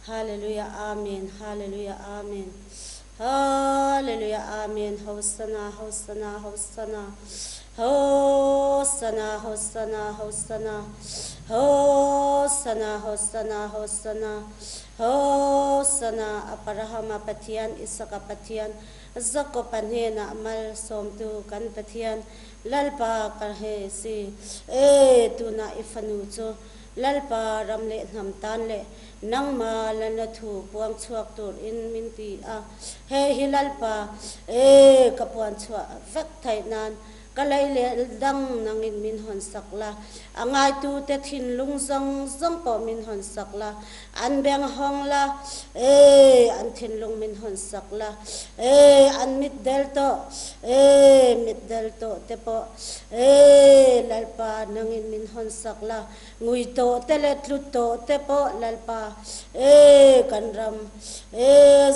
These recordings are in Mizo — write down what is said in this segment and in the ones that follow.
Hallelujah Amen Hallelujah Amen Hallelujah Amen Hosanna Hosanna Hosanna Hosanna Hosanna Hosanna Hosanna Hosanna Hosanna Hosanna Aparahama Pathian Isaka Pathian Jakoba hnenah malsawmtu kan Pathian Lalpa ka he si e tunah i fanu chu Lalpa ram leh hnam tan leh nangma lana thu puang chhuak tur in min ti a, hei hi Lalpa e ka puan chhuah vek theih nan Ka lei leh dang nangin min hawn sak la, a ngaitute thinlung zawng zawng pawh min hawn sak la, an beng hawng la, e, an thinlung min hawn sak la, e, an mit del tawh, e, mit del tawh te pawh, e, Lalpa nangin min hawn sak la, ngui tawh te leh tlu tawh te pawh Lalpa, e, kan ram, e,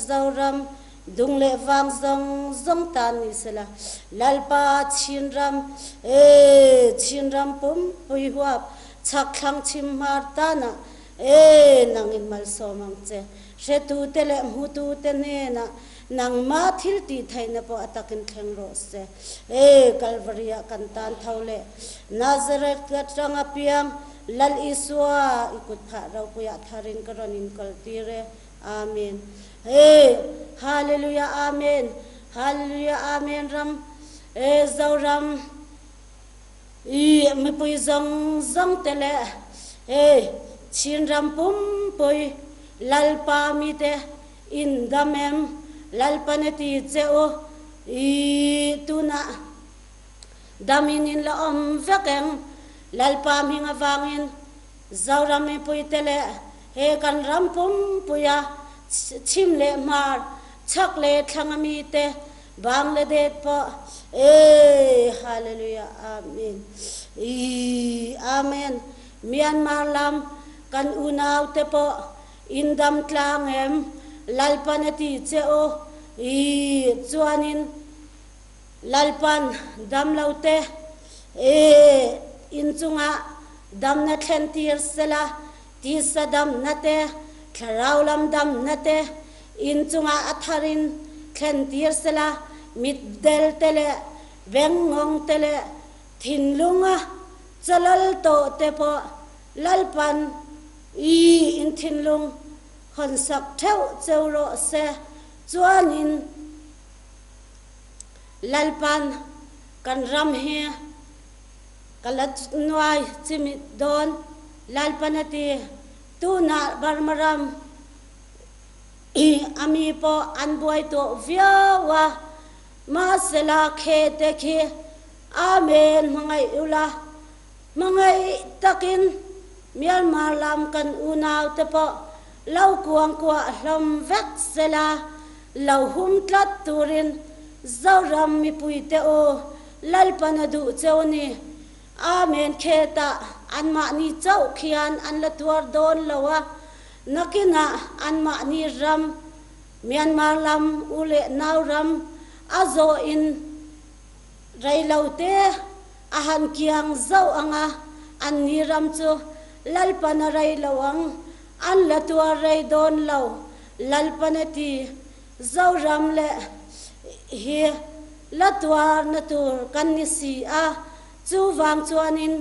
Zoram, Dung leh vang zawng zawng tan ni sela, Lalpa Chinram e Chinram pumpui huap chhak thlang chhim hmar tanah e nangin malsawm ang che. Hretute leh hmutute hnenah nangmah thil tih theihna pawh a takin thleng rawh se. E Kalvaria kan tan tho leh Nazareth atanga piang Lal Isua i kut phah ropuiah tharin ka rawn inkaltir e. Amen Hey Hallelujah Amen Hallelujah Amen ram e Zoram i mipui zawng zawng te leh hey Chinram pumpui Lalpa mite in dam em Lalpan a ti che u i tunah dam in in la awm vek eng Lalpa hming avangin Zoram mipui te leh He kan ram pumpuia chhim leh hmar, chhak leh thlang ami te Bangladesh pawh e Hallelujah Amen ii Amen Myanmar lam kan unau te pawh in dam tlang em Lalpan a ti che u ii chuanin Lalpan dam lo te e in chungah damna thlen tir sela Tisa damna te, thlarau lam damna te in chungah a tharin thlentir sela, mitdel te leh bengngawng te leh thinlunga chawlal tawh te pawh Lalpan i in thinlung hawnsak theuh cheu rawh se. Chuanin Lalpan kan ram hi Ka la nuai chimit dawn Lalpan a ti. Tunah Burma ram i a mi pawh an buai tawh viau a, mahsela khe te khi Amen hmangaih ula, hmangaih takin Myanmar lam kan unau te pawh lo kuangkuah hlawm vek sela, lo hum tlat turin Zoram mipuite u Lalpan a duh cheu ni. Amen Khetah anmahni chauh khian an la tuar dawn lo a, nakinah anmahni ram, Myanmar lam u leh nau ram a zawhin reilote a han kiang zauh ang a, anni ram chu Lalpan a rei lo ang, an la tuar rei dawn lo, Lalpan a ti. Zoram leh hi la tuarna tur kan ni si a, chuvang chuanin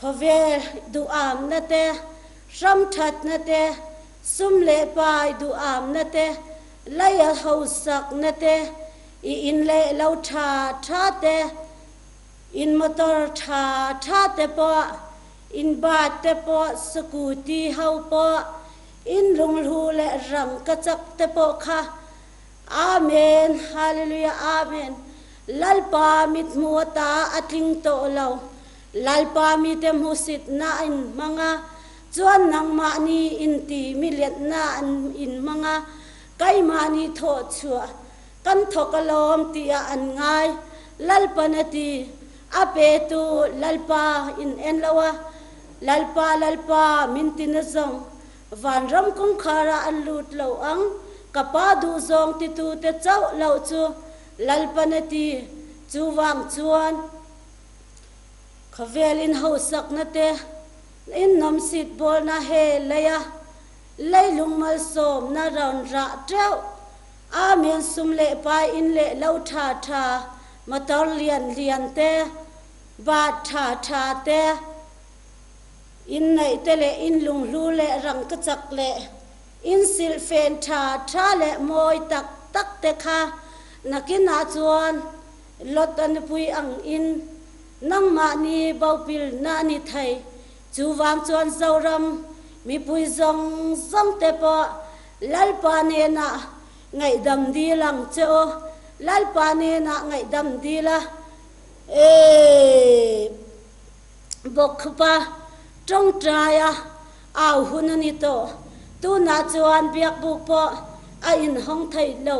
khawvel duhamna te, hramthatna te, sum leh pai duhamna te, leia hausakna te, i in leh lo tha tha te, in motor tha tha te pawh, in bat te pawh, scooty ho pawh, In lunghlu leh rang ka chak te pawh kha Amen Hallelujah Amen Lalpa mithmu ata a tling tawh lo Lalpa mite hmusit na in hmang a chuan nangmahni in ti milian na an in hmang a keimahni thawh chhuah kan thawk alawm tih ah an ngai Lalpan a ti a pe tu Lalpa in en lo a Lalpa, Lalpa, min ti na zawng, vanram kawngkhar ah an lut lo ang, ka pa duh zawng titute chauh loh chu Lalpan a ti, chuvang chuan khawvel in hausakna te, in nawmsit bawlna he lei a. Leilung malsawmna rawn rah teuh. Amen sum leh pai in leh lo tha tha, motor lian lian te, bat tha tha te, in neih te leh in lunghlu leh rangkachak leh in silhfen tha tha leh mawi tak tak te kha nakinah chuan Lot a nupui ang in nangmahni bopilna a ni thei. Chuvang chuan Zoram mipui zawng zawng te pawh Lalpa hnenah ngaihdam dil ang che aw, Lalpa hnenah ngaihdam dil a, e bawkkhupa tawngtaia au hun a ni tawh. Tunah chuan biakbuk pawh a inhawng thei lo,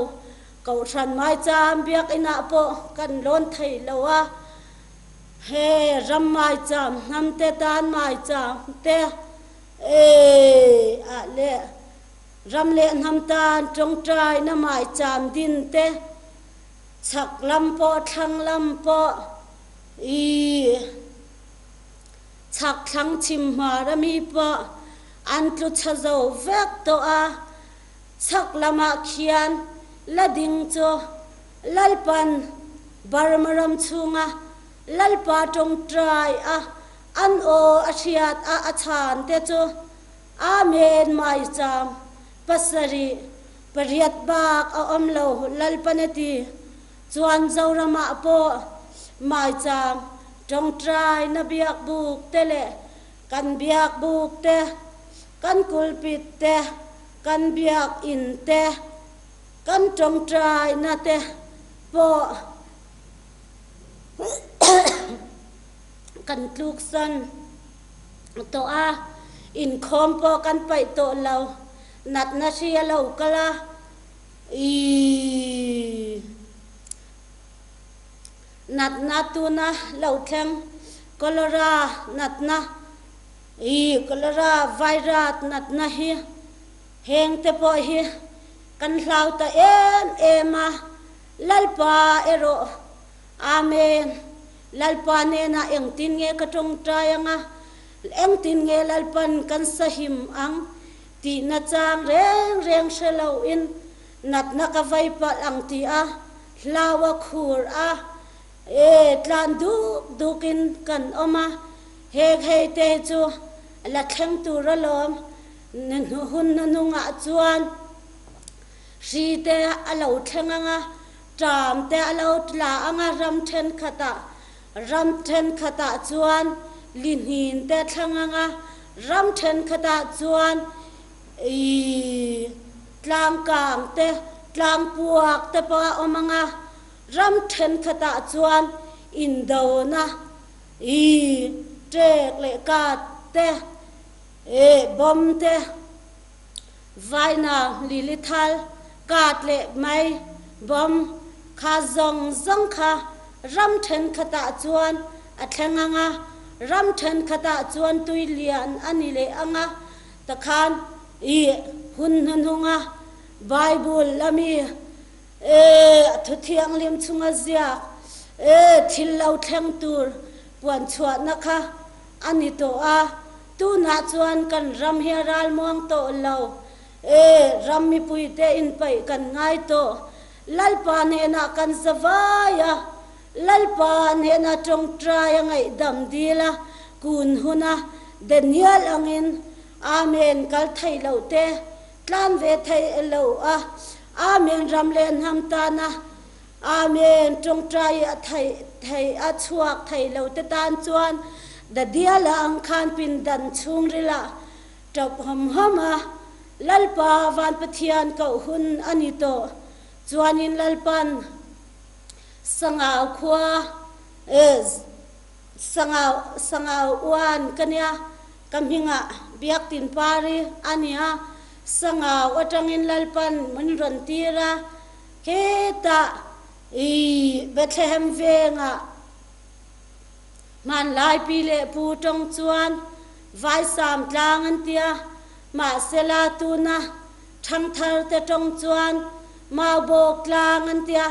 Kohhran maicham biakinah pawh kan lawn thei lo a, he ram maicham hnamte tan maicham te e ah leh ram leh hnam tan tawngtaina maicham din te chhak lam pawh thlang lam pawh i chhak thlang chhim hmar ami pawh an tlu chha zo vek tawh a. Chhak lamah khian la ding chu Lalpan Burma ram chhunga Lalpa tawngtai a an aw a hriat a a chhan te chu Amen Maicham pasarih pariat bak a awm lo Lalpan a ti chuan Zoramah pawh Maicham tawngtai na biak buk te leh kan biak buk te kan kulpit te Kan biakinn te, kan tawngtaina te pawh kan tluksan tawh a, inkhawm pawh kan paih tawh lo, natna hri a lo kal a, ii natna tuna lo thleng cholera natna I cholera virus natna hi heng te pawh hi kan hlau ta em em a, Lalpa erawh Amen, Lalpa hnenah engtin nge ka tawngtai anga, engtin nge Lalpan kan sahim ang tihna chang reng reng hre loin natna ka vei palh ang tih a hlau a khur a, e tlan duk dukin kan awm a. Heng hei te chu la thleng tur alawm, hun hnuhnungah chuan hri te a lo thleng ang a, ṭam te a lo tla ang a, ram thenkhatah ram thenkhatah chuan lihnin te a thleng ang a, ram thenkhatah chuan ih tlangkang te, tlangpuak te pawh a awm ang a, ram thenkhatah chuan indona I ṭek leh kat te, e bawm te, vaina lili thal, kat leh mai bawm kha zawng zawng kha ram ṭhenkhatah chuan a thleng ang a, ram ṭhenkhatah chuan tui lian a ni leh ang a, takhan i hun hnuhnunga Bible ami E, a thu thianghlim chunga ziak, e, thil lo thleng tur puan chhuahna kha a ni tawh a, tunah chuan kan ram hi a ralmuang tawh lo, e, ram mipuite inpaih kan ngai tawh, Lalpa hnenah kan za vai a, Lalpa hnena tawngtai a ngaihdam dil a, kun huna Daniel angin Amen kal theih loh te Tlan ve thei lo a. Amen ram leh hnam tana Amen tawngtai a theih thei a chhuak thei lo te tan chuan Dadiala ang khan pindan chhungrilah tap hawm hawm a Lalpa van Pathian koh hun a ni tawh chuanin Lalpan Sangau khua Sangau Sangau uan ka nia Ka hmingah Biaktinpari a nia, Sangau atangin Lalpan min rawn tir a, hetah i Bethlehem vengah hmanlai pi leh pu tawng chuan Vaisam tlang an tia, mahsela tuna thangthar te tawng chuan Maubawk tlang an tia,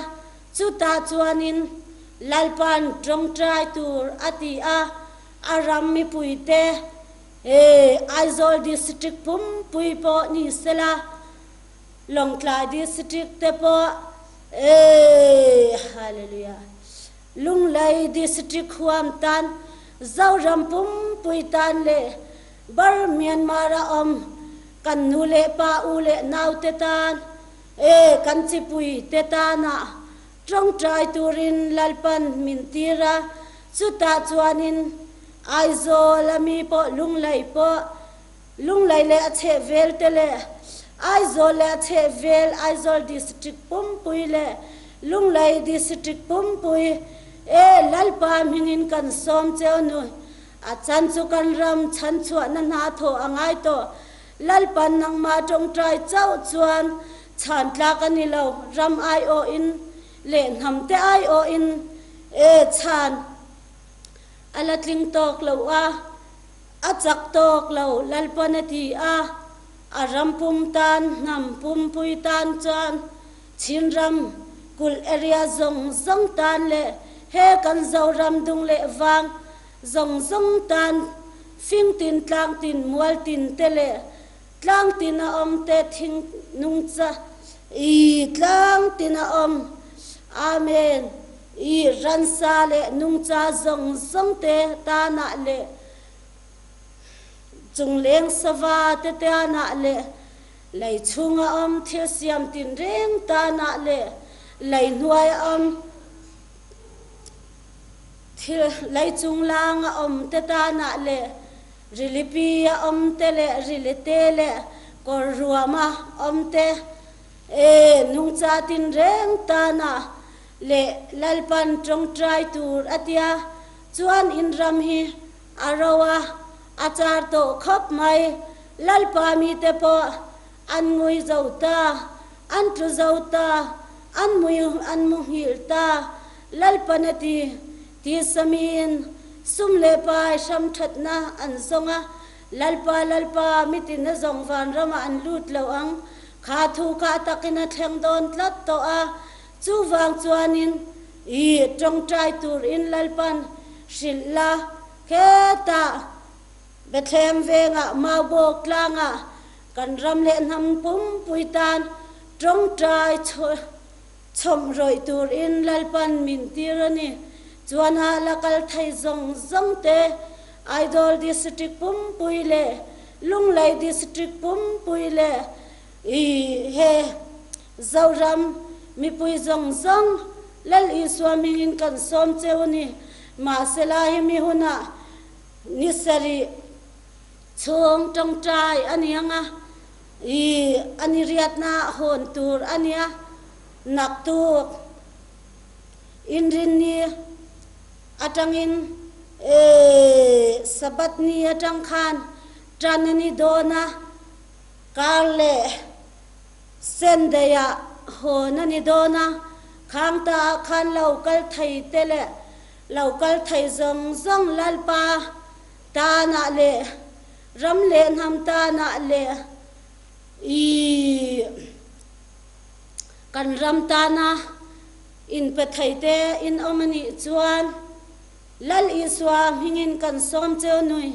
chutah chuanin Lalpan tawngtai tur a ti a. A ram mipuite E Aizawl District pumpui pawh ni sela, Lawngtlai District te pawh e Hallelujah Lunglei District huam tan Zoram pumpui tan leh Bar Myanmar a awm kan nu leh pa u leh nau te tan e kan chipui te tana tawngtai turin Lalpan min tir a, chutah chuanin Aizawl a mi pawh Lunglei pawh Lunglei leh a chhehvel te leh Aizawl leh a chhehvel Aizawl District pumpui leh Lunglei District pumpui e Lalpa hmingin kan sawm cheu nu A chan chu kan ram chhan chhuahna hna thawh a ngai tawh. Lalpan nangmah tawngtai chauh chuan chhan tlak a ni lo, ram aiawhin leh hnamte aiawhin e chhan a la tling tawk lo a, a chak tawk lo Lalpan a ti a, a ram pum tan hnam pumpui tan chuan Chinram kulh area zawng zawng tan leh he kan Zoram dung leh vang zawng zawng tan fing tin tlang tin mual tin te leh tlang tin a awm te thing nungcha i tlang tin a awm Amen i ransa leh nungcha zawng zawng te tanah leh chungleng sava te tanah leh Lei chhunga awm thil siam tinreng tanah leh lei hnuaia awm thil lei chunglanga awm te tanah leh rilipi a awm te leh rilite leh kawr ruama awm te e nungcha tinreng tanah leh Lalpan tawngtai tur a tia chuan in ram hi a ro a, a char tawh khawp mai. Lalpa mite pawh an ngui zo ta, an tlu zo ta, an mui an mu nghilh ta. Lalpan a ti, tisa miin sum leh pai hram thatna an zawng a, Lalpa, Lalpa, mitin a zawng vanramah an lut lo ang, kha thu kha a takin a thleng dawn tlat tawh a, chuvang chuanin i tawngtai turin Lalpan hrilh la, hetah Bethlehem vengah Maubawk tlangah kan ram leh hnam pumpui tan tawngtai chhawm rawih turin Lalpan min tir a ni. Chuan a la kal thei zawng zawng te Aizawl District pumpui leh Lunglei District pumpui leh i he Zoram mipui zawng zawng Lal Isua hmingin kan sawm cheu a ni. Mahsela hemi hunah Ni sarih chhung tawngtai a ni ang a, i a ni riatna hawn tur a nia, naktuk inrinni atangin e Sabbath ni atang khan tan a ni dawn a, kar leh Sunday ah hawn a ni dawn a, khangta ah khan lo kal thei te leh Lo kal thei zawng zawng Lalpa tanah leh ram leh hnam tanah leh i kan ram tana inpe thei te in awm a nih chuan Lal Isua hmingin kan sawm cheu nui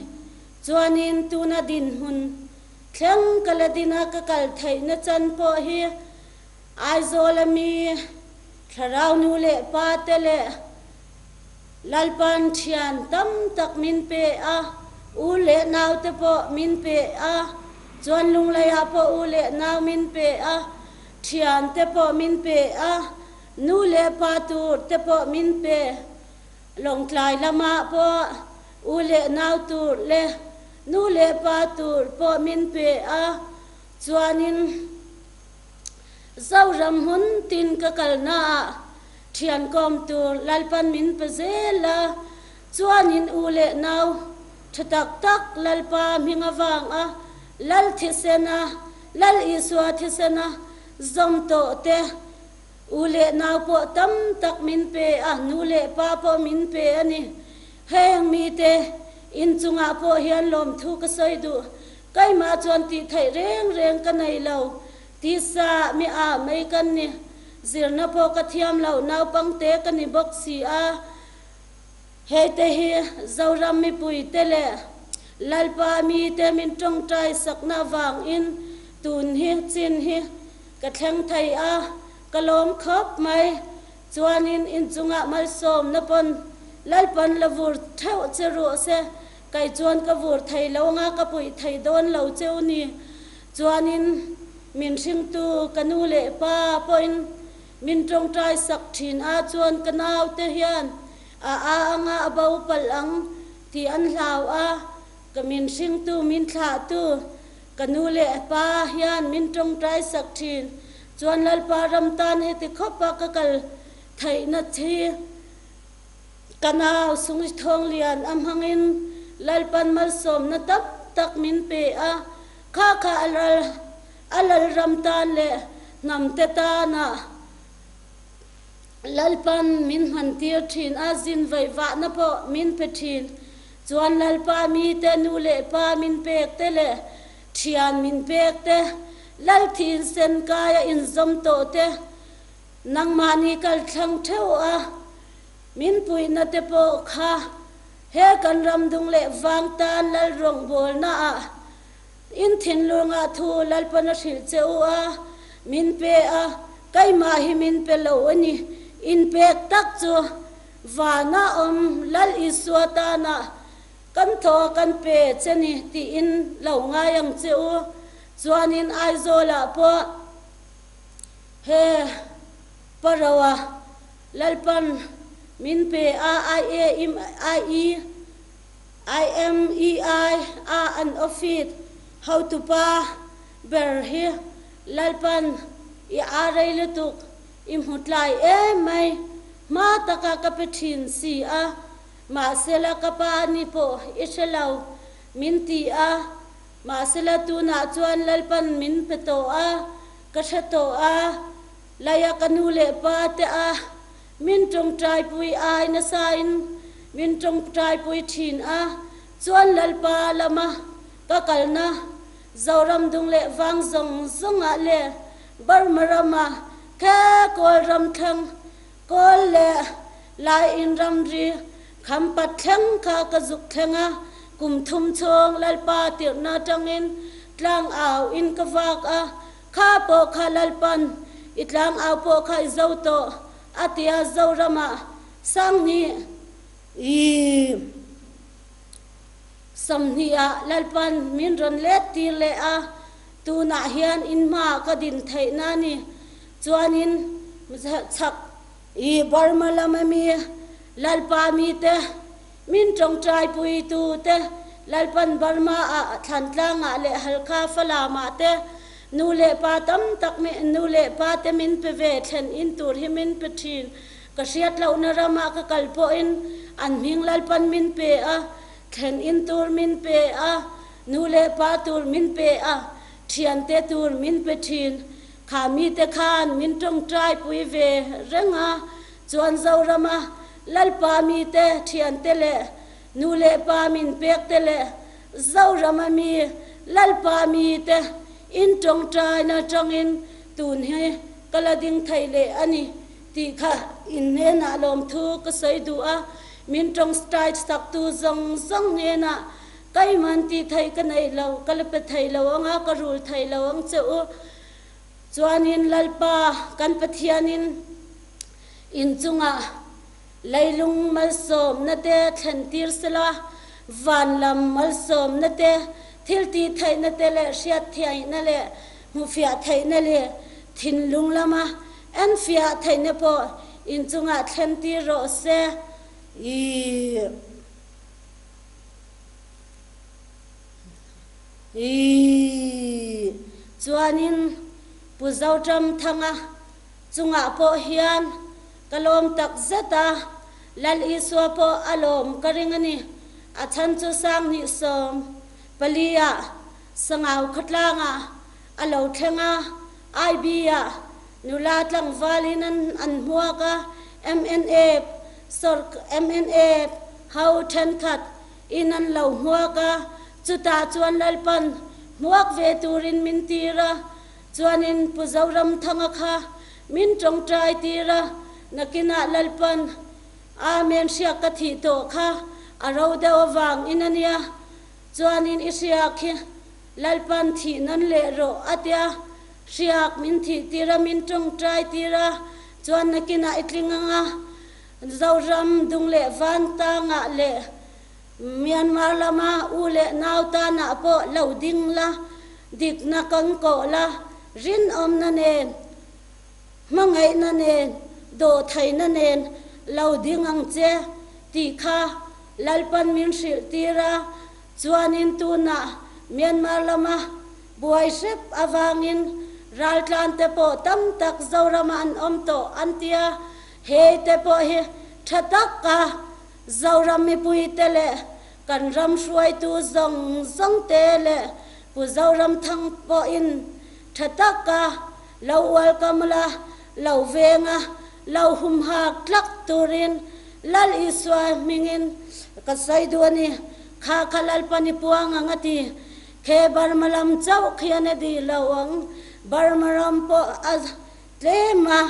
chuanin tuna dinhmun thleng ka la dina ka kal theihna chan pawh hi Aizawl a mi Thlarau nu leh pa te leh Lalpan thian tam tak min pe a, u leh nau te pawh min pe a, chuan Lungleiah pawh u leh nau min pe a, thian te pawh min pe a, nu leh pa tur te pawh min pe, Lawngtlai lamah pawh u leh nau tur leh nu leh pa tur pawh min pe a, chuanin. Zoram hmun tin ka kalnaah thian kawm tur Lalpan min pe zel a, chuanin u leh nau tha tak tak Lalpa hming avanga Lal thisena, Lal Isua thisena zawm tawh te, u leh nau pawh tam tak min pe a, nu leh pa pawh min pe a ni. Heng mite inchungah pawh hian lawmthu ka sawi duh. Keimah chuan tih theih reng reng ka nei lo, tisa mi a mai kan ni. Zirna pawh ka thiam lo, naupangte ka ni bawk si a. Hei te hi Zoram mipui te leh Lalpa mite min tawngtai sakna vangin tun hi chin hi ka thleng thei a, ka lawm khawp mai. Chuanin inchungah malsawmna pawn Lalpan la vur theuh che ruh se, kei chuan ka vur thei lo anga ka puih thei dawn lo cheu ni. Chuanin min hringtu ka nu leh pa pawhin min tawngtai sak thin a, chuan ka naute hian a a anga a bo palh ang tih an hlau a, ka min hringtu min thlahtu ka nu leh pa hian min tawngtai sak thin. Chuan Lalpa ram tan heti khawpa ka kal theihna thi Ka nau Sungich Thawnglian a hmangin Lalpan malsawmna tam tak min pe a, kha kha a lal a lalram tan leh hnamte tana Lalpan min hmantir thin a, zin vaihvahna pawh min pe thin. Chuan Lalpa mite nu leh pa min pek te leh thian min pek te, Lalthin sen kaia inzawm tawh te, Nangmahni kal thlang theuh a, min puihna te pawh kha he kan ram dung leh vang tan Lal rawngbawlna ah in thinlungah thu Lalpan a hrilh che u a, min pe a, keimah hi min pe lo a ni. In pek tak chu vana awm Lal Isua tana kan thaw a kan pe che ni tiin lo ngai ang che u. Chuanin Aizawlah pawh. He Paroa Lalpan min pe a I A im I E I M E I a an office hotupa ber hi Lalpan i a rei lutuk i hmu tlai em mai hma taka ka pe thin si a mahsela ka pa ni pawh i hre lo min ti a Mahsela tunah chuan Lalpan min pe tawh a, ka hre tawh a, laia ka nu leh pa te a min tawngtaipui ai nasain min tawngtaipui thin a, chuan Lalpa lama ka kalna Zoram dung leh vang zawng zawngah leh Burma rama khe Kawl ram thleng Kawl leh Lai in ramri Khampat thleng kha ka zuk thleng a, kum thum chhung Lalpa tirhna atangin tlang au in ka vak a, kha pawh kha Lalpan i tlang au pawh kha i zo tawh a tia Zoramah Sanghnih i 20 ah Lalpan min rawn let tir leh a, tunah hian in hmaah ka din theihna ni chuanin chhak I Burma lama mi Lalpa mite, min tawngtaipui tute, Lalpan Burma ah Thlantlang ah leh Halkha Falam ah te nu leh pa tam tak nu leh pa te min pe ve thlen in tur hi min pe thin. Ka hriat lohna ram ah ka kal pawhin an hming Lalpan min pe a, thlen in tur min pe a, nu leh pa tur min pe a, thiante tur min pe thin. Kha mite khan min tawngtai pui ve reng a, chuan Zorama Lalpa mite thiante leh nu leh pa min pek te leh Zorama mi Lalpa mite in tawngtaina atangin tun hi ka la ding thei leh a ni tih kha in hnenah lawmthu ka sawi duh a, min tawngtai saktu zawng zawng hnenah Keiman tih theih ka nei lo, ka la pe thei lo ang a, ka rul thei lo ang che u. Chuanin Lalpa kan Pathianin in chungah leilung malsawmna te thlen tir sela, van lam malsawmna te, thil tih theihna te leh hriat thiaihna leh hmuhfiah theihna leh thinlung lama enfiah theihna pawh in chungah thlen tir rawh se. Ih. Ii, Chuanin Pu Zoramthanga chungah pawh hian ka lawm tak zet a, Lal Isua pawh a lawm ka ring a ni. A chhan chu 2014 ah Sangau khawtlangah a lo thleng a, IB ah nula tlangvalin an hmuak a, mnf sawrk mnf ho thenkhat in an lo hmuak a, chutah chuan Lalpan hmuak ve turin min tir a, chuanin Pu Zoramthanga kha min tawngtai tir a, nakinah Lalpan Amen hriak ka thih tawh kha a ro deuh avang in a nia. Chuanin i hriak hi Lalpan thih nawn leh rawh a tia, hriak min thih tir a, min tawngtai tir a, chuan nakinah i tling ang a, Zoram dung leh vantangah leh Myanmar lama u leh nau tanah pawh lo ding la, dikna kan kawh la, rinawmna nen, hmangaihna nen, dawhtheihna nen lo ding ang che tih kha Lalpan min hrilh tir a. Chuanin tunah Myanmar lama buai hrep avangin raltlante pawh tam tak Zoramah an awm tawh an ti a, hei te pawh hi tha taka Zoram mipuite leh kan ram hruaitu zawng zawngte leh Pu Zoramthang pawhin tha taka lo welcome la, lo venga lo humhak tlak turin Lal Isua hmingin ka sawi duh a ni. Kha kha Lalpa ni puang ang a ti. Khe Burma lam chauh khian a dih lo ang. Burma ram pawh a tlem a,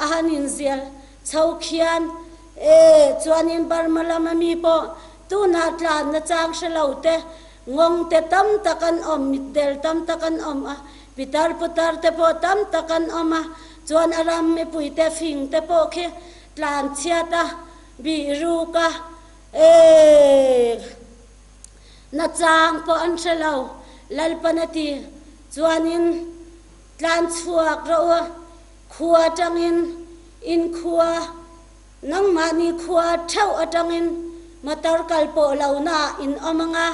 a han inzial chho khian e, chuanin Burma lam a mi pawh tunah tlanna chang hre lo te, ngawng te tam tak an awm, mitdel tam tak an awm a, pitar putar te pawh tam tak an awm a, chuan a ram mipui te fing te pawh khi Tlan chhiat a, bih ruk a, e na chang pawh an hre lo, Lalpan a ti. Chuanin tlan chhuak rawh u, khua atangin in khua, nangmahni khua theuh atangin motor kal pawh lohnaah in awm ang a,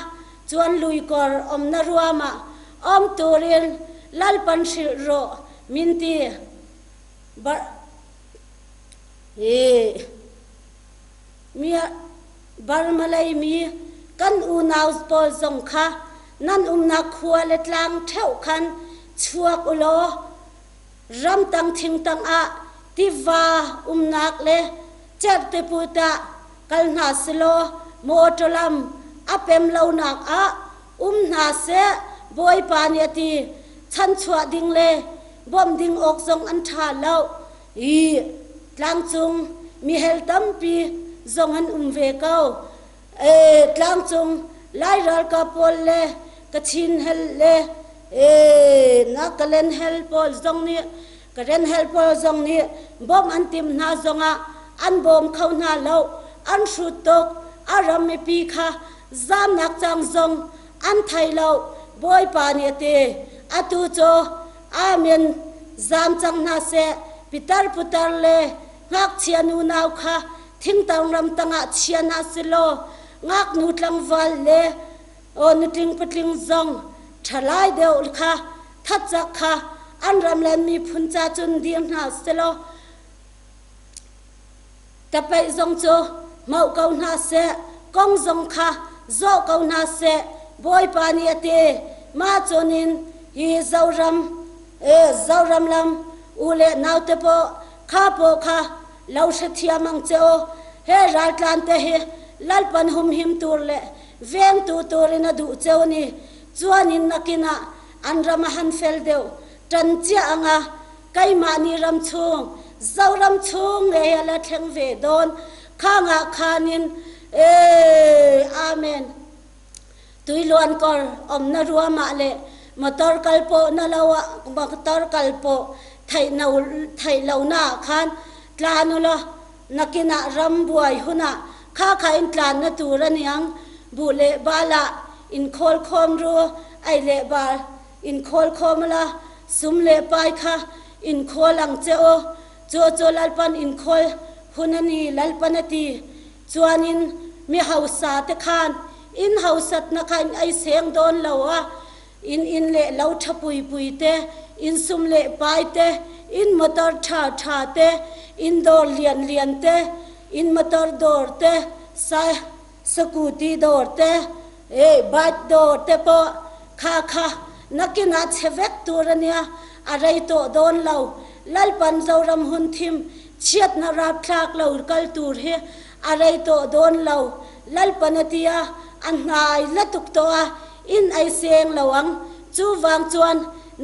chuan luikawr awmna ruamah awm turin Lalpan hrilh rawh min ti. Hi mi Burma lei mi kan unau pawl zong kha nan umnak khua le tlang ṭheuh khan chuak u law ramtang thingtang ah tiva umnak le cerhtiput ah kal hna selaw mawṭaw lam a pem lonak ah um hna seh, Bawipa nih a ti. Chanchuah ding le bawmh ding awk zong an ṭha lo i tlangcung mihel tampi zong an um ve ko. E, tlangcung Lai ralkap pawl le Kachin hel le e, Nagaland hel pawl zong nih Karen hel pawl zong nih bawmh an timh hna zongah an bawm kho hna lo. An hrut tuk. A ram mipi kha zamnak cang zong an thei lo. Bawipa nih a ti. Atu cu Amen. Zam cang hna seh. Pitar putar le ngakchia nunau kha thingtang ramtang ah chia hna selaw ngaknu tlangval le aw nutling patling zong ṭhalai deuh kha thatcak kha an ram le an miphun ca cun dir hna selaw Tapeih zong cu hmauh ko hna seh, kong zong kha zawh ko hna seh, Bawipa nih a ti. Mah cun in hi Zoram, Zoram lam u le naute paw kha paw kha lo hrethiam ang che u. He raltlan te hi Lalpan humhim tur le vengtu turin a duh cheu ni. Chuan in nakin ah an ram a han fel deuh ṭan chiah anga Keimah nih ram chung, Zoram chung ngei a la thleng ve dawn. Khangah khan in ee Amen. Tuiluan kor awmna ruamah le motor kal pawh na lo ah motor kal pawh theih no theih lo na ah khan tlan ulaw nakin ah ram buai hunah kha kha in tlan na tur aniang buh leh bal ah in khawl khawm ru ei leh bal In khawl khawm la, sum leh pai kha in khawl ang che aw. Chu chu Lalpan in khawl hun a ni, Lalpan a ti. Chuanin mi hausa te khan in hausatna kha in ei seng dawn lo a, in in leh lo tha pui pui te, in sum leh pai te, in motor tha tha te, in dawr lian lian te, in motor dawr te, sa Sakuti dawr te, bike dawr te pawh kha kha nakinah chhe vek tur a nia, a rei tawh dawn lo. Lalpan Zoram hun thim chhiatna rapthlak lo kal tur hi a rei tawh dawn lo. Lalpan a ti a, a hnai la tuk tawh a, in ei seng lo ang. Chuvang chuan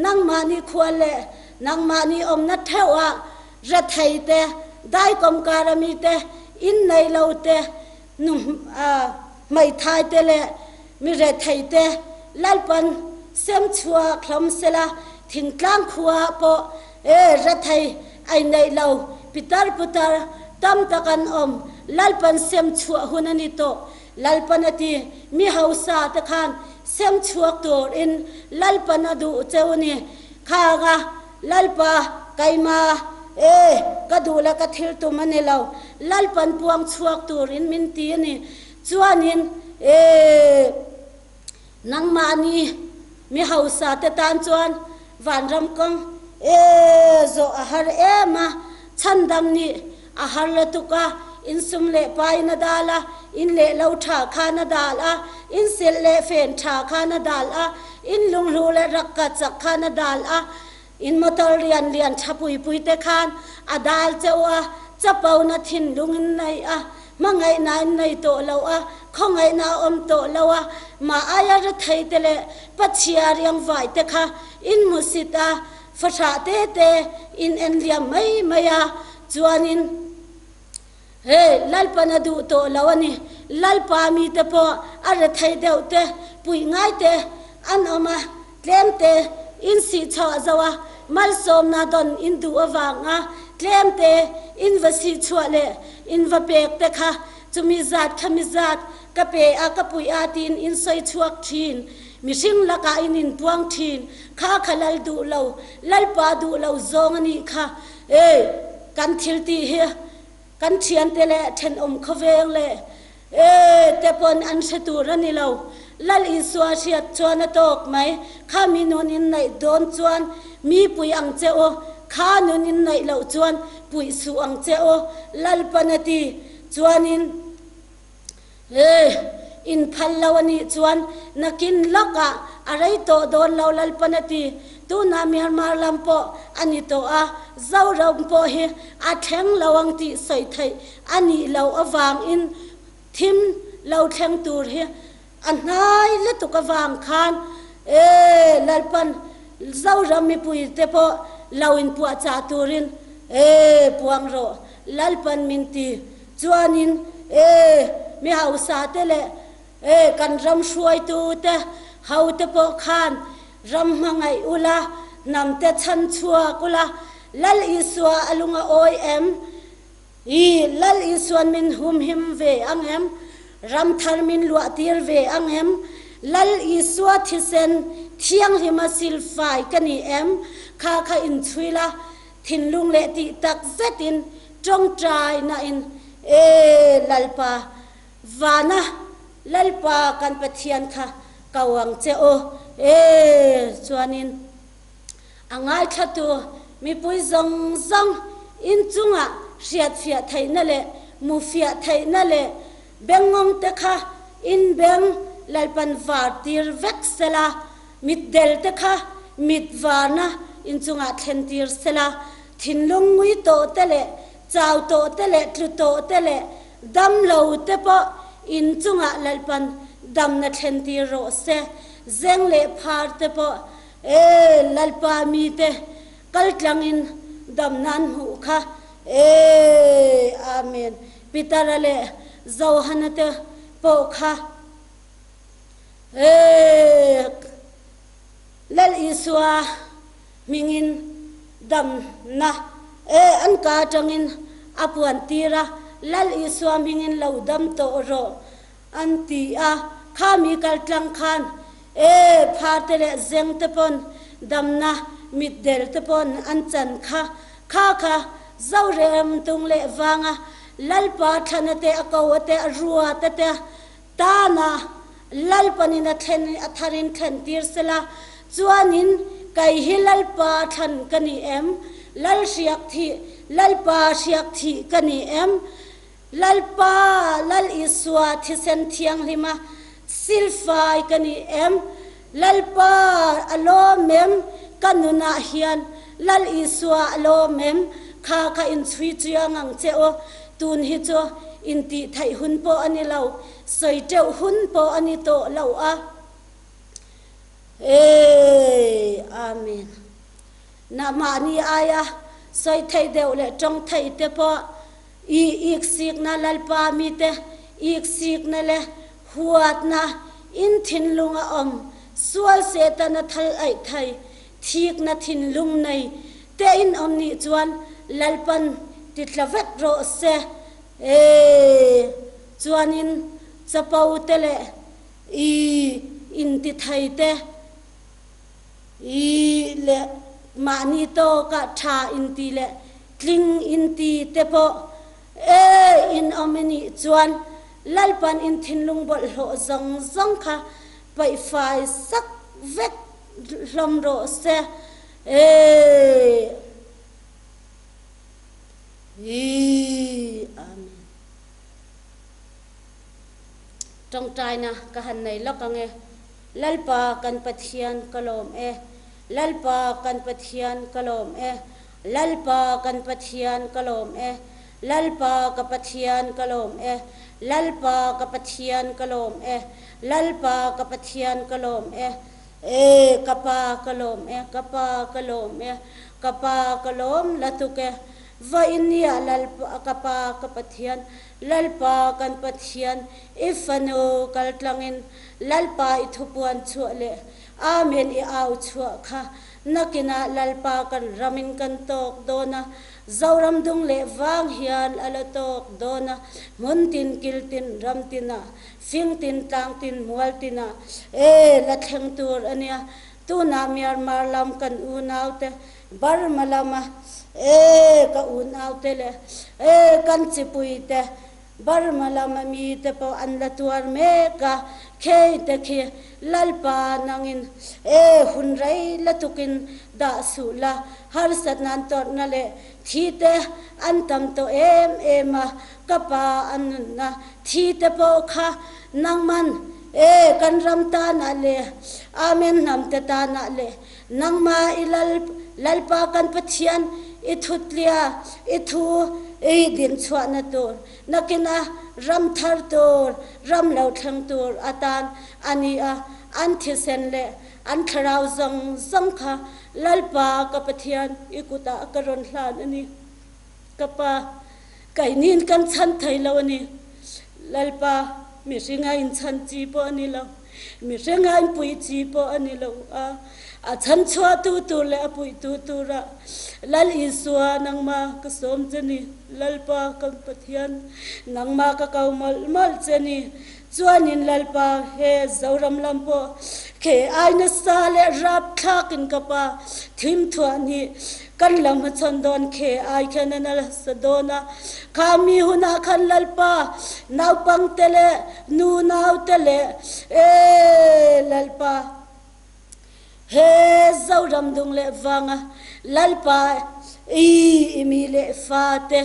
nangmahni khua leh nangmahni awmna theuh ah rethei te, daikawm kar ami te, in nei lo te, nu hmeithai te leh. Mi rethei te Lalpan sem chhuak hlawm sela, thingtlang khua pawh e rethei ai neih lo pitar putar tam tak an awm, Lalpan sem chhuah hun a ni tawh. Lalpan a ti, mi hausa te khan sem chhuak tur in Lalpan a duh cheu ni. Khanga Lalpa keima e ka duh leh ka thil tum a ni lo, Lalpan puang chhuak tur in min ti a ni. Chuanin e nangmahni mi hausa te tan chuan vanram kawng e zawh a har em a, chhandam nih a har la tuk a, insum leh pain a dal a, in leh lo tha khan a dal a, in silh leh fen tha khan a dal a, in lunghlu leh rakka chak khan a dal a, in motor lian lian tha pui pui te khan a dal cheuh a, chapo na thinlung in nei a, hmangaihna in nei tawh lo a, khawngaihna a awm tawh lo a, mah aia rethei te leh pachhia riangvai te kha in hmusit a, fahrah te te in en liam mai mai a, chuanin hei Lalpan a duh tawh lo a ni, Lalpa mite pawh a rethei deuh te puih ngai te an awm a, Tlem te in sih chhuah zo a, malsawmna dawn in duh avanga tlem te in va sih chhuah leh in va pek te kha chumi zat khami zat ka pe a ka puih a tiin in sawi chhuak thin. Mihring lakah in inpuang thin. Kha kha lal duh lo, Lalpa duh lo zawng a nih kha. E, kan thil tih hi kan thiante leh thenawm khawveng leh E, te pawn an hre tur a ni lo. Lal Isua hriat chuan a tawk mai. Kha mi nun in neih dawn chuan mi puih ang che u, kha nun in neih loh chuan puih suh ang che u, Lalpan a ti. Chuanin, E, in phal lo a nih chuan nakin lawkah a rei tawh dawn lo, Lalpan a ti. Tunah Myanmar lam pawh a ni tawh a, Zoram pawh hi a thleng lo ang tih sawi theih a nih loh avangin thim lo thleng tur hi a hnai lutuk avang khan e Lalpan Zoram mipui te pawh lo inpuahchah turin e puang rawh Lalpan min ti chuanin e mi hausa te leh e kan ram hruaitu te ho te pawh khan ram hmangaih ula hnam te chhan chhuak ula Lal Isua a lung a awi em? I Lal Isuan min humhim ve ang em? Ram thar min luah tir ve ang em? Lal Isua thisen thianghlima silfai ka ni em? Kha kha inchhui la, thinlung leh tih tak zetin tawngtai na in, E Lalpa, vana Lalpa kan Pathian kha ko ang che aw. E chuanin. A ngaithlatu mipui zawng zawng inchungah hriatfiah theihna leh mufiah theihna leh bengngawng te kha inbeng Lalpan var tir vek sela, mitdel te kha mit varna inchungah thlen tir sela, thinlung ngui tawh te leh chau tawh te leh tlu tawh te leh dam lo te pawh inchungah Lalpan damna thlen tir rawh se, zeng leh phar te pawh E Lalpa mite kal tlangin dam nan hmuh kha e Amen Peter-a leh Johana te pawh kha e Lal Isua hmingin damna e an ka atangin a puan tir a Lal Isua hmingin lo dam tawh rawh An ti a, kha mi kal tlang khan e phar te leh zeng te pawn damna mitdel te pawn an chan kha, kha kha Zorem tung leh vanga Lalpa thlana te a ko a te a ruat a te tana Lalpanin a thlen a tharin thlen tir sela chuanin kei hi Lalpa thlan ka ni em? Lal hriak thih Lalpa hriak thih ka ni em? Lalpa, Lal Isua thisen thianghlima silfai ka ni em? Lalpa, a lawm em? Ka nunah hian Lal Isua a lawm em? Kha kha inchhui chiang ang che aw. Tun hi chu intih theih hun pawh a ni lo, sawi teuh hun pawh a ni tawh lo a. Eii, Amen. Na mahni aia sawi theih deuh leh tawng theih te pawh I iksikna Lalpa mite iksikna leh huatna, In thinlung a awm sual Setana thal aih thei thikna thinlung nei te in awm nih chuan Lalpan ti tla vek rawh se. E chuanin chapo te leh i inti thei te i leh mahni tawkah tha inti leh tling inti te pawh E, in awm i nih chuan Lalpan in thinlung bawlhhlawh zawng zawng kha paihfai sak vek hlawm rawh se. E, i, Amen. Tawngtaina ka han nei lawk ang e. Lalpa kan Pathian ka lawm e. Lalpa kan Pathian ka lawm e. Lalpa kan Pathian ka lawm e Lalpa ka Pathian ka lawm e Lalpa ka Pathian ka lawm e Lalpa ka Pathian ka lawm e E ka pa ka lawm e ka pa ka lawm e ka pa ka lawm latuk e Vawinia Lalpa ka pa ka Pathian Lalpa kan Pathian i fanu kaltlangin Lalpa i thupuan chhuah leh Amen i au chhuah kha Nakinah Lalpa kan ramin kan tawk dawn a, Zoram dung leh vang hian a la tawk dawn a, hmun tin kil tin ram tinah, fing tin tlang tin mual tinah e la thleng tur a nia. Tunah Myanmar lam kan unaute, Burma lama e ka unaute leh e kan chipuite, Burma lama mite pawh an la tuar mek a, khei te khi Lalpa nangin e hun rei la tukin dah suh la, harsat nan tawrhna leh thi te an tam tawh em em a, ka pa an nunna thi te pawh kha nangman e kan ram tanah leh Amen hnam te tanah leh nangma i Lal Lalpa kan Pathian i thutlia i thu i din chhuahna tur nakina ram thar tur, ram lo thleng tur atan a ni a, an thisen leh an thlarau zawng zawng kha Lalpa ka Pathian i kutah ka rawn hlan a ni. Ka Pa, keinin kan chhan thei lo a ni. Lalpa, mihringa inchhan chi pawh a ni lo, mihringa inpuih chi pawh a ni lo a, a chhan chhuahtu tur leh a puihtu tura Lal Isua nangmah ka sawm che ni. Lalpa kan Pathian, nangmah ka ko mawlh mawlh che ni. Chuanin Lalpa, he Zoram lam pawh khe ai nasa leh rapthlakin ka Pa thim thuah ni kan lo hmachhawn dawn khe ai khian a nasa dawn a. Kha mi hunah khan Lalpa, naupangte leh nu naute leh e Lalpa, He Zoram dung leh vanga Lalpa i i mi leh fa te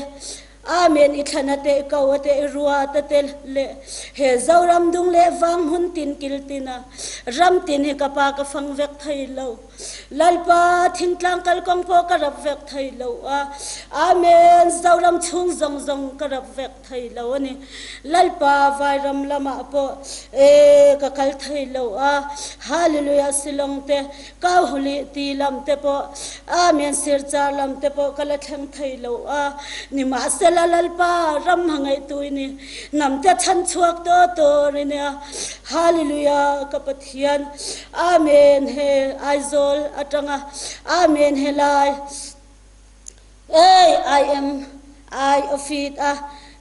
Amen i thlan a te i ko a te i ruat a te leh he Zoram dung leh vang hmun tin kil tin a ram tin hi ka pa ka fang vek thei lo Lalpa thingtlang kalkawng pawh ka rap vek thei lo a Amen Zoram chhung zawng zawng ka rap vek thei lo a ni. Lalpa vairam lamah pawh e ka kal thei lo a, Hallelujah Shillong te, Kauhuli ti lam te pawh, Amen Sirchar lam te pawh ka la thleng thei lo a, nimahsela Lalpa ram hmangaihtu i ni, hnam te chhan chhuak tawh tur i nia, Hallelujah ka Pathian, Amen he Aizawl atanga Amen helai. Ei, I am I of it a,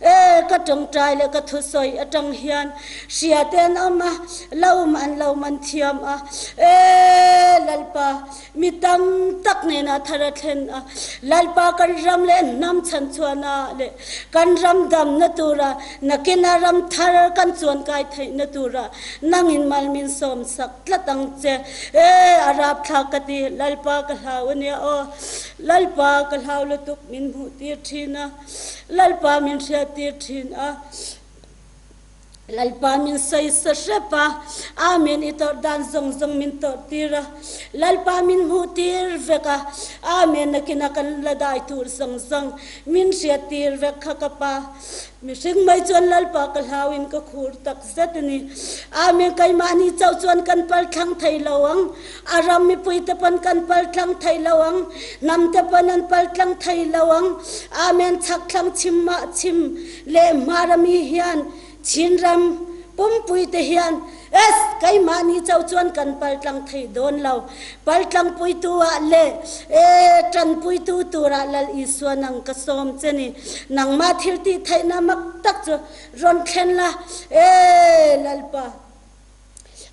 e ka tawngtai leh ka thusawi atang hian hria te an awm a, lo an lo man thiam a, e Lalpa mi tam tak nena thar a thlen a, Lalpa kan ram leh hnam chhanchhuahna leh kan ram damna tura nakina ram thar kan chuankai theihna tura nangin mal min sawm sak tlat ang che, e a rapthlak ka ti, Lalpa ka hlau ania aw. Lalpa ka hlau lutuk min hmuh tir thin a, Lalpa min hriat tir thin a, Lalpa min sawi sa hrep a, Amen i tawrh dan zawng zawng min tawrh tir a, Lalpa min hmuh tir vek a, Amen nakina kan la dai tur zawng zawng min hriat tir vek kha ka pa. Mihring mai chuan Lalpa ka hlau in ka khur tak zet a ni. Amen keimahni chauh chuan kan pal thlang thei lo ang. A ram mipui te pawn kan pal tlang thei lo ang. Hnam te pawn an pal tlang thei lo ang. Amen chhak thlang chhim mah chhim leh hmar ami hian Chin ram pumpui te hian. Es, keimahni chauh chuan kan paltlang thei dawn lo. Paltlang puitu ah leh e tanpuitu turah Lal Isua nang ka sawm che ni. Nangmah thil tih theihna mak tak chu rawn thlen la, e Lalpa.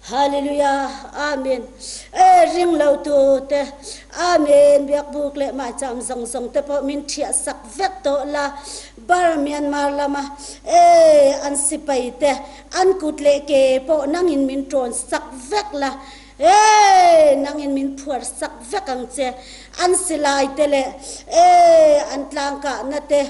Hallelujah Amen e ring lo tu te Amen biakbuk leh maicham zawng zawng te pawh min thiah sak vek tawh la Bar Myanmar lama e an sipai te an kut leh ke pawh nangin min tawn sak vek la e nangin min phuar sak vek ang che an silai te leh e an tlangkahna te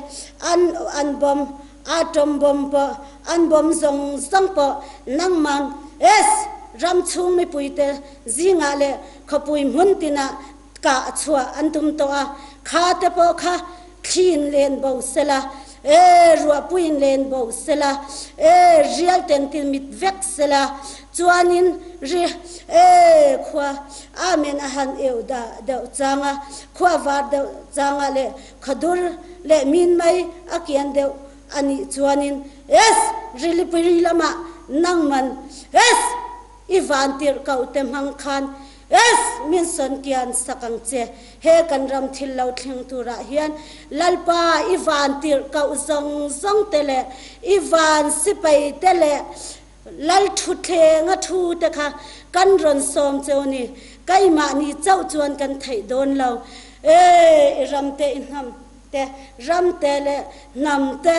an an bomb Atom bomb pawh an bomb zawng zawng pawh nangman es ram chhung mipuite zingah leh khawpui hmun tinah kah chhuah an tum tawh a, kha te pawh kha thliin len bo sela, e ruahpuiin len bo sela, e rial ten ti mit vek sela, chuanin ri e khua Amen a han eu dah deuh changa khua var deuh changah leh Khadur leh min mai a kian deuh a nih chuanin es Rilipui lamah nangman es i van tirh koh te hmang khan es min sawn kian sak ang che. He kan ram thil lo thleng turah hian Lalpa i van tirh koh zawng zawng te leh i van sipai te leh Lal thutthlenga thu te kha kan rawn sawm cheu ni, keimahni chauh chuan kan theih dawn lo. E, i ram te, i hnam te, ram te leh hnam te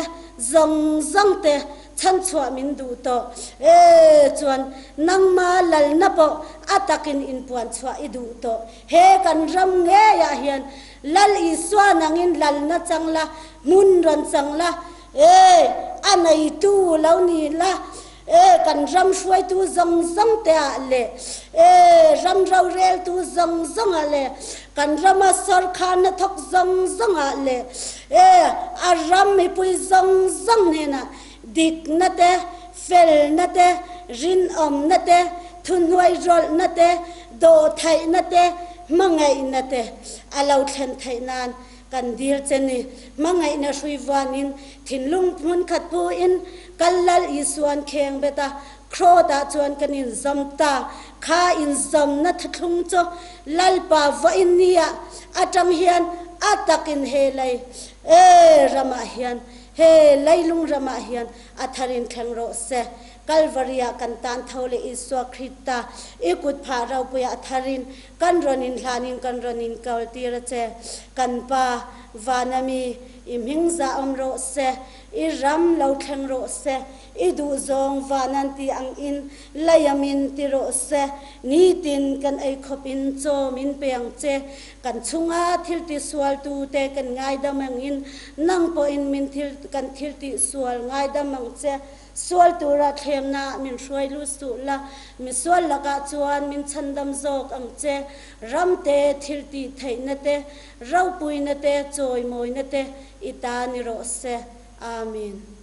zawng zawng te chhanchhuah min duh tawh. E, chuan nangma lalna pawh a takin inpuan chhuah i duh tawh. He kan ram ngeiah hian Lal Isua nangin lalna chang la, hmun rawn chang la, E, a neitu lo ni la, e, kan ram hruaitu zawng zawng te ah leh, e, ram roreltu zawng zawng ah leh, kan rama sawrkharna thawk zawng zawng ah leh, e, a ram mipui zawng zawng hnenah dikna te, felna te, rinawmna te, thuhnuai rawlhna te, dawhtheihna te, hmangaihna te a lo thlen theih nan Kan dil che ni, hmangaihna hrui vuanin, thinlung hmun khat pu in, kal Lal Isuan kheng bet a, Krawt ah chuan kan in zawm ta. Kha in zawmna thuthlung chu Lalpa vawiin ni ah atang hian a tak in he lei e ram ah hian, he leilung ram ah hian a thar in thleng rawh se. Kalvari ah kan tan tho leh Isua Krista i kut phah ropui ah a thar in Kan rawn in hlanin kan rawn in kal tir a che. Kan Pa, van a mi, i hming zah awm rawh se, i ram lo thleng rawh se, i duhzawng van an ti ang in lei a min ti rawh se. Nitin kan ei khawp in chaw min pe ang che. Kan chunga thil ti sual tu te kan ngaidam ang in nang pawh in min thil kan thil tih sual ngaidam ang che. Sual tura thlemna min hruai lut suh la, misual lakah chuan min chhandam zawk ang che. Ram te, thil tih theihna te, ropuina te, chawimawina te i ta ni rawh se. Amen.